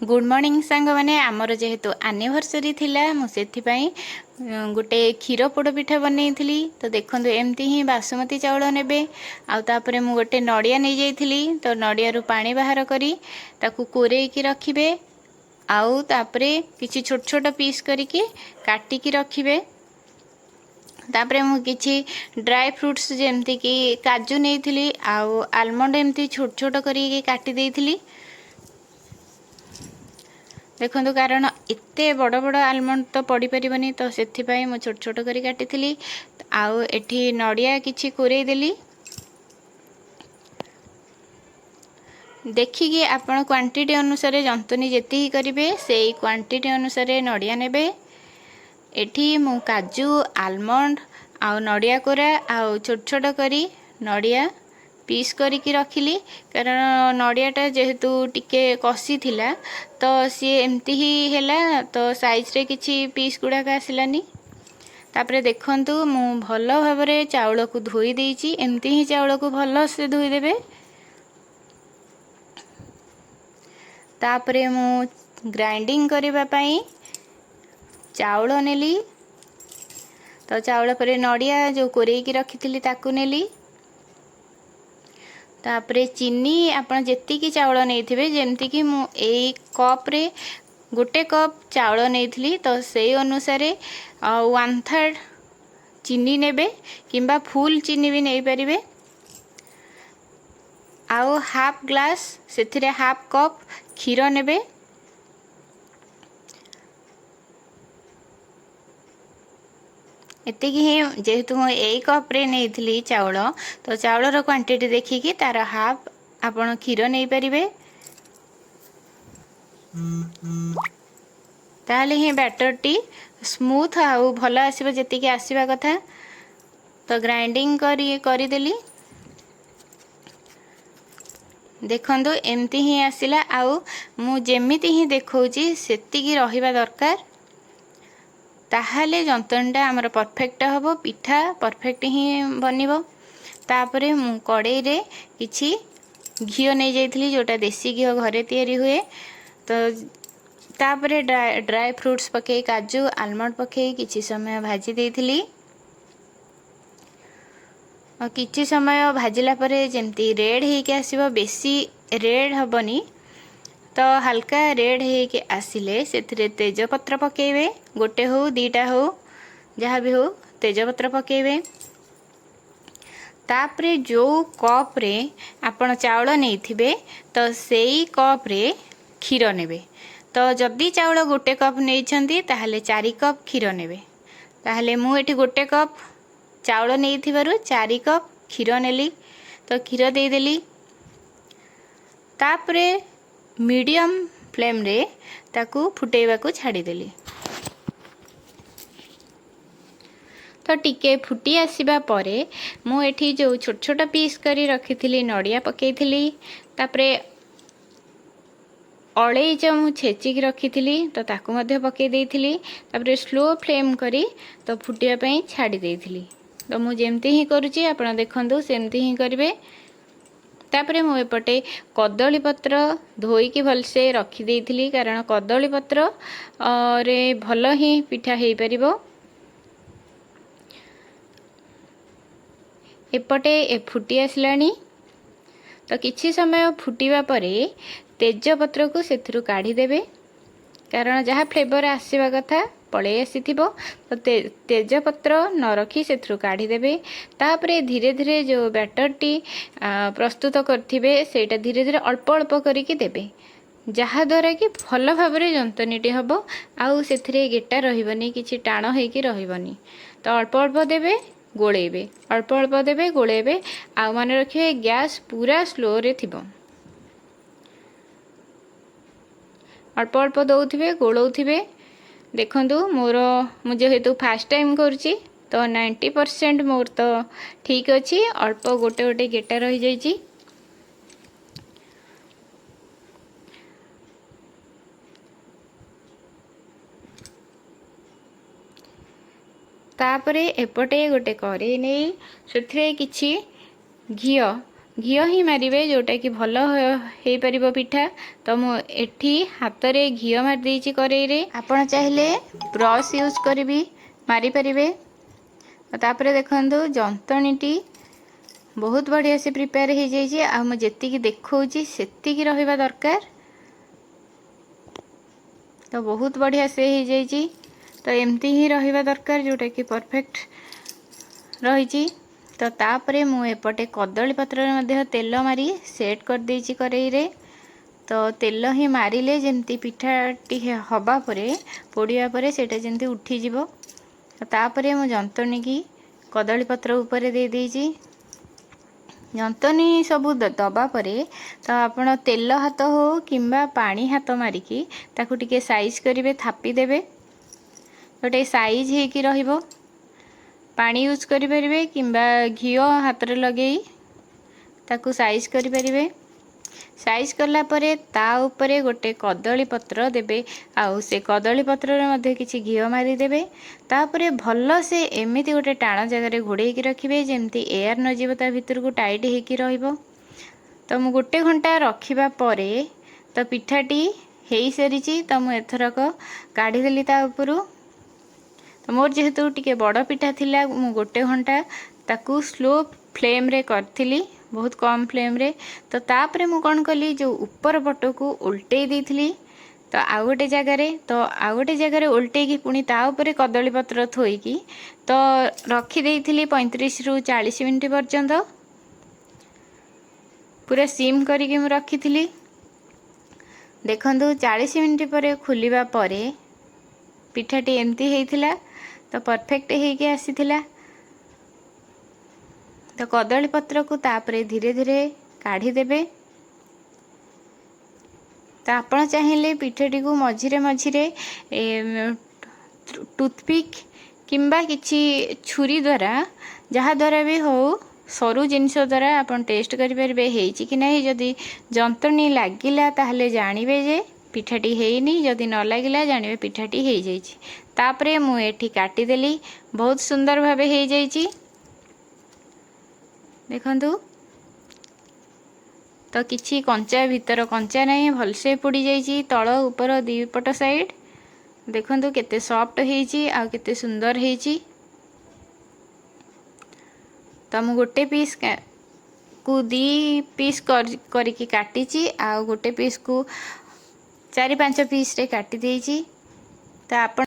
Good morning ସାଙ୍ଗମାନେ। ଆମର ଯେହେତୁ ଆନିଭର୍ସରୀ ଥିଲା, ମୁଁ ସେଥିପାଇଁ ଗୋଟେ କ୍ଷୀର ପୋଡ଼ ପିଠା ବନେଇଥିଲି। ତ ଦେଖନ୍ତୁ, ଏମିତି ହିଁ ବାସୁମତୀ ଚାଉଳ ନେବେ ଆଉ ତାପରେ ମୁଁ ଗୋଟେ ନଡ଼ିଆ ନେଇଯାଇଥିଲି। ତ ନଡ଼ିଆରୁ ପାଣି ବାହାର କରି ତାକୁ କୋରେଇକି ରଖିବେ ଆଉ ତାପରେ କିଛି ଛୋଟ ଛୋଟ ପିସ୍ କରିକି କାଟିକି ରଖିବେ। ତାପରେ ମୁଁ କିଛି ଡ୍ରାଏ ଫ୍ରୁଟ୍ସ ଯେମିତିକି କାଜୁ ନେଇଥିଲି ଆଉ ଆଲମଣ୍ଡ ଏମିତି ଛୋଟ ଛୋଟ କରିକି କାଟି ଦେଇଥିଲି। ଦେଖନ୍ତୁ, କାରଣ ଏତେ ବଡ଼ ବଡ଼ ଆଲମଣ୍ଡ ତ ପଡ଼ିପାରିବନି, ତ ସେଥିପାଇଁ ମୁଁ ଛୋଟ ଛୋଟ କରି କାଟିଥିଲି। ଆଉ ଏଠି ନଡ଼ିଆ କିଛି କୋରେଇ ଦେଲି। ଦେଖିକି ଆପଣ କ୍ୱାଣ୍ଟିଟି ଅନୁସାରେ, ଜନ୍ତୁନି ଯେତିକି କରିବେ ସେଇ କ୍ୱାଣ୍ଟିଟି ଅନୁସାରେ ନଡ଼ିଆ ନେବେ। ଏଠି ମୁଁ କାଜୁ, ଆଲମଣ୍ଡ ଆଉ ନଡ଼ିଆ କୋରା ଆଉ ଛୋଟ ଛୋଟ କରି ନଡ଼ିଆ ପିସ୍ କରିକି ରଖିଲି, କାରଣ ନଡ଼ିଆଟା ଯେହେତୁ ଟିକେ କଷି ଥିଲା ତ ସିଏ ଏମିତି ହିଁ ହେଲା, ତ ସାଇଜ୍ରେ କିଛି ପିସ୍ ଗୁଡ଼ାକ ଆସିଲାନି। ତାପରେ ଦେଖନ୍ତୁ, ମୁଁ ଭଲ ଭାବରେ ଚାଉଳକୁ ଧୋଇ ଦେଇଛି। ଏମିତି ହିଁ ଚାଉଳକୁ ଭଲସେ ଧୋଇଦେବେ। ତାପରେ ମୁଁ ଗ୍ରାଇଣ୍ଡିଙ୍ଗ କରିବା ପାଇଁ ଚାଉଳ ନେଲି। ତ ଚାଉଳ ପରେ ନଡ଼ିଆ ଯେଉଁ କୋରେଇକି ରଖିଥିଲି ତାକୁ ନେଲି। ତାପରେ ଚିନି, ଆପଣ ଯେତିକି ଚାଉଳ ନେଇଥିବେ, ଯେମିତିକି ମୁଁ ଏଇ କପ୍ରେ ଗୋଟେ କପ୍ ଚାଉଳ ନେଇଥିଲି, ତ ସେଇ ଅନୁସାରେ 1/3 ଚିନି ନେବେ କିମ୍ବା ଫୁଲ୍ ଚିନି ବି ନେଇପାରିବେ। ଆଉ ହାଫ୍ ଗ୍ଲାସ୍, ସେଥିରେ ହାଫ୍ କପ୍ କ୍ଷୀର ନେବେ। ଏତିକି ହିଁ। ଯେହେତୁ ମୁଁ ଏଇ କପ୍ରେ ନେଇଥିଲି ଚାଉଳ, ତ ଚାଉଳର କ୍ୱାଣ୍ଟିଟି ଦେଖିକି ତାର ହାଫ୍ ଆପଣ କ୍ଷୀର ନେଇପାରିବେ। ତାହେଲେ ହିଁ ବ୍ୟାଟରଟି ସ୍ମୁଥ୍ ଆଉ ଭଲ ଆସିବ, ଯେତିକି ଆସିବା କଥା। ତ ଗ୍ରାଇଣ୍ଡିଙ୍ଗ କରିଦେଲି। ଦେଖନ୍ତୁ, ଏମିତି ହିଁ ଆସିଲା ଆଉ ମୁଁ ଯେମିତି ହିଁ ଦେଖାଉଛି ସେତିକି ରହିବା ଦରକାର। ତାହେଲେ ଯନ୍ତଣୀଟା ଆମର ପରଫେକ୍ଟ ହେବ, ପିଠା ପରଫେକ୍ଟ ହିଁ ବନିବ। ତାପରେ ମୁଁ କଡ଼େଇରେ କିଛି ଘିଅ ନେଇଯାଇଥିଲି, ଯେଉଁଟା ଦେଶୀ ଘିଅ ଘରେ ତିଆରି ହୁଏ। ତ ତାପରେ ଡ୍ରାଏ ଫ୍ରୁଟ୍ସ ପକାଇ, କାଜୁ ଆଲମଣ୍ଡ ପକାଇ କିଛି ସମୟ ଭାଜି ଦେଇଥିଲି। ଆଉ କିଛି ସମୟ ଭାଜିଲା ପରେ ଯେମିତି ରେଡ଼୍ ହେଇକି ଆସିବ, ବେଶୀ ରେଡ଼୍ ହେବନି, ତ ହାଲକା ରେଡ଼୍ ହେଇକି ଆସିଲେ ସେଥିରେ ତେଜପତ୍ର ପକାଇବେ। ଗୋଟେ ହଉ, ଦୁଇଟା ହଉ, ଯାହା ବି ହଉ, ତେଜପତ୍ର ପକାଇବେ। ତାପରେ ଯେଉଁ କପ୍ରେ ଆପଣ ଚାଉଳ ନେଇଥିବେ, ତ ସେଇ କପ୍ରେ କ୍ଷୀର ନେବେ। ତ ଯଦି ଚାଉଳ ଗୋଟେ କପ୍ ନେଇଛନ୍ତି, ତାହେଲେ 4 କପ୍ କ୍ଷୀର ନେବେ। ତାହେଲେ ମୁଁ ଏଠି ଗୋଟେ କପ୍ ଚାଉଳ ନେଇଥିବାରୁ 4 କପ୍ କ୍ଷୀର ନେଲି। ତ କ୍ଷୀର ଦେଇଦେଲି। ତାପରେ ମିଡ଼ିୟମ୍ ଫ୍ଲେମ୍ରେ ତାକୁ ଫୁଟେଇବାକୁ ଛାଡ଼ିଦେଲି। ତ ଟିକେ ଫୁଟି ଆସିବା ପରେ ମୁଁ ଏଠି ଯେଉଁ ଛୋଟ ଛୋଟ ପିସ୍ କରି ରଖିଥିଲି ନଡ଼ିଆ ପକାଇଥିଲି। ତାପରେ ଅଳେଇଚ ମୁଁ ଛେଚିକି ରଖିଥିଲି, ତ ତାକୁ ମଧ୍ୟ ପକାଇ ଦେଇଥିଲି। ତାପରେ ସ୍ଲୋ ଫ୍ଲେମ୍ କରି ତ ଫୁଟିବା ପାଇଁ ଛାଡ଼ି ଦେଇଥିଲି। ତ ମୁଁ ଯେମିତି ହିଁ କରୁଛି, ଆପଣ ଦେଖନ୍ତୁ, ସେମିତି ହିଁ କରିବେ। ତାପରେ ମୁଁ ଏପଟେ କଦଳୀ ପତ୍ର ଧୋଇକି ଭଲସେ ରଖିଦେଇଥିଲି, କାରଣ କଦଳୀ ପତ୍ରରେ ଭଲ ହିଁ ପିଠା ହେଇପାରିବ। ଏପଟେ ଏ ଫୁଟି ଆସିଲାଣି। ତ କିଛି ସମୟ ଫୁଟିବା ପରେ ତେଜପତ୍ରକୁ ସେଥିରୁ କାଢ଼ିଦେବେ, କାରଣ ଯାହା ଫ୍ଲେଭର ଆସିବା କଥା ପଳେଇ ଆସିଥିବ। ତ ତେଜପତ୍ର ନ ରଖି ସେଥିରୁ କାଢ଼ିଦେବେ। ତାପରେ ଧୀରେ ଧୀରେ ଯେଉଁ ବ୍ୟାଟରଟି ପ୍ରସ୍ତୁତ କରିଥିବେ, ସେଇଟା ଧୀରେ ଧୀରେ ଅଳ୍ପ ଅଳ୍ପ କରିକି ଦେବେ, ଯାହାଦ୍ୱାରା କି ଭଲ ଭାବରେ ଯନ୍ତନୀଟି ହେବ ଆଉ ସେଥିରେ ଗେଟା ରହିବନି, କିଛି ଟାଣ ହେଇକି ରହିବନି। ତ ଅଳ୍ପ ଅଳ୍ପ ଦେବେ, ଗୋଳେଇବେ, ଅଳ୍ପ ଅଳ୍ପ ଦେବେ, ଗୋଳେଇବେ। ଆଉ ମନେ ରଖିବେ, ଗ୍ୟାସ୍ ପୁରା ସ୍ଲୋରେ ଥିବ। ଅଳ୍ପ ଅଳ୍ପ ଦେଉଥିବେ, ଗୋଳଉଥିବେ। ଦେଖନ୍ତୁ, ମୁଁ ଯେହେତୁ ଫାର୍ଷ୍ଟ ଟାଇମ୍ କରୁଛି, ତ 90% ମୋର ତ ଠିକ୍ ଅଛି, ଅଳ୍ପ ଗୋଟେ ଗୋଟେ ଗେଟା ରହିଯାଇଛି। ତାପରେ ଏପଟେ ଗୋଟେ କରେଇ ନେଇ ସେଥିରେ କିଛି ଘିଅ, ଘିଅ ହିଁ ମାରିବେ, ଯେଉଁଟାକି ଭଲ ହେଇପାରିବ ପିଠା। ତ ମୁଁ ଏଠି ହାତରେ ଘିଅ ମାରିଦେଇଛି କରେଇରେ। ଆପଣ ଚାହିଁଲେ ବ୍ରସ୍ ୟୁଜ୍ କରି ବି ମାରିପାରିବେ। ତାପରେ ଦେଖନ୍ତୁ, ଯନ୍ତଣୀଟି ବହୁତ ବଢ଼ିଆ ସେ ପ୍ରିପେୟାର ହେଇଯାଇଛି ଆଉ ମୁଁ ଯେତିକି ଦେଖାଉଛି ସେତିକି ରହିବା ଦରକାର। ତ ବହୁତ ବଢ଼ିଆ ସେ ହେଇଯାଇଛି। ତ ଏମିତି ହିଁ ରହିବା ଦରକାର, ଯେଉଁଟାକି ପରଫେକ୍ଟ ରହିଛି। ତ ତାପରେ ମୁଁ ଏପଟେ କଦଳୀ ପତ୍ରରେ ମଧ୍ୟ ତେଲ ମାରି ସେଟ୍ କରିଦେଇଛି କରେଇରେ। ତ ତେଲ ହିଁ ମାରିଲେ ଯେମିତି ପିଠାଟି ହେବା ପରେ, ପୋଡ଼ିବା ପରେ ସେଇଟା ଯେମିତି ଉଠିଯିବ। ତାପରେ ମୁଁ ଯନ୍ତଣୀକି କଦଳୀ ପତ୍ର ଉପରେ ଦେଇଦେଇଛି। ଯନ୍ତଣୀ ସବୁ ଦେବା ପରେ ତ ଆପଣ ତେଲ ହାତ ହେଉ କିମ୍ବା ପାଣି ହାତ ମାରିକି ତାକୁ ଟିକେ ସାଇଜ୍ କରିବେ, ଥାପି ଦେବେ, ଗୋଟେ ସାଇଜ୍ ହେଇକି ରହିବ। ପାଣି ୟୁଜ୍ କରିପାରିବେ କିମ୍ବା ଘିଅ ହାତରେ ଲଗେଇ ତାକୁ ସାଇଜ୍ କରିପାରିବେ। ସାଇଜ୍ କଲା ପରେ ତା ଉପରେ ଗୋଟେ କଦଳୀ ପତ୍ର ଦେବେ ଆଉ ସେ କଦଳୀ ପତ୍ରରେ ମଧ୍ୟ କିଛି ଘିଅ ମାରିଦେବେ। ତାପରେ ଭଲସେ ଏମିତି ଗୋଟେ ଟାଣ ଜାଗାରେ ଘୋଡ଼େଇକି ରଖିବେ, ଯେମିତି ଏୟାର ନ ଯିବ ତା ଭିତରକୁ, ଟାଇଟ୍ ହେଇକି ରହିବ। ତ ମୁଁ ଗୋଟେ ଘଣ୍ଟା ରଖିବା ପରେ ତ ପିଠାଟି ହେଇସାରିଛି। ତ ମୁଁ ଏଥରକ କାଢ଼ିଦେଲି ତା ଉପରୁ। ତ ମୋର ଯେହେତୁ ଟିକେ ବଡ଼ ପିଠା ଥିଲା, ମୁଁ ଗୋଟେ ଘଣ୍ଟା ତାକୁ ସ୍ଲୋ ଫ୍ଲେମ୍ରେ କରିଥିଲି, ବହୁତ କମ୍ ଫ୍ଲେମ୍ରେ। ତ ତାପରେ ମୁଁ କ'ଣ କଲି, ଯେଉଁ ଉପର ପଟକୁ ଓଲଟେଇ ଦେଇଥିଲି। ତ ଆଉ ଗୋଟେ ଜାଗାରେ ଓଲଟେଇକି ପୁଣି ତା ଉପରେ କଦଳୀ ପତ୍ର ଥୋଇକି ତ ରଖିଦେଇଥିଲି 35ରୁ 40 ମିନିଟ୍ ପର୍ଯ୍ୟନ୍ତ। ପୁରା ସିମ୍ କରିକି ମୁଁ ରଖିଥିଲି। ଦେଖନ୍ତୁ, 40 ମିନିଟ୍ ପରେ ଖୋଲିବା ପରେ ପିଠାଟି ଏମିତି ହେଇଥିଲା। ତ ପରଫେକ୍ଟ ହେଇକି ଆସିଥିଲା। ତ କଦଳୀ ପତ୍ରକୁ ତାପରେ ଧୀରେ ଧୀରେ କାଢ଼ିଦେବେ। ତ ଆପଣ ଚାହିଁଲେ ପିଠାଟିକୁ ମଝିରେ ମଝିରେ ଟୁଥପିକ୍ କିମ୍ବା କିଛି ଛୁରୀ ଦ୍ୱାରା, ଯାହାଦ୍ୱାରା ବି ହେଉ, ସରୁ ଜିନିଷ ଦ୍ୱାରା ଆପଣ ଟେଷ୍ଟ କରିପାରିବେ ହେଇଛି କି ନାହିଁ। ଯଦି ଯନ୍ତଣୀ ଲାଗିଲା, ତାହେଲେ ଜାଣିବେ ଯେ ପିଠାଟି ହେଇନି। ଯଦି ନ ଲାଗିଲା, ଜାଣିବେ ପିଠାଟି ହେଇଯାଇଛି। ତାପରେ ମୁଁ ଏଠି କାଟିଦେଲି। ବହୁତ ସୁନ୍ଦର ଭାବେ ହେଇଯାଇଛି, ଦେଖନ୍ତୁ। ତ କିଛି କଞ୍ଚା, ଭିତର କଞ୍ଚା ନାହିଁ, ଭଲସେ ପୋଡ଼ି ଯାଇଛି ତଳ ଉପର ଦୁଇ ପଟ ସାଇଡ଼୍। ଦେଖନ୍ତୁ କେତେ ସଫ୍ଟ ହେଇଛି ଆଉ କେତେ ସୁନ୍ଦର ହେଇଛି। ତ ମୁଁ ଗୋଟେ ପିସ୍ କୁ ଦୁଇ ପିସ୍ କରିକି କାଟିଛି ଆଉ ଗୋଟେ ପିସ୍କୁ ଚାରି ପାଞ୍ଚ ପିସ୍ରେ କାଟି ଦେଇଛି। ତ ଆପଣ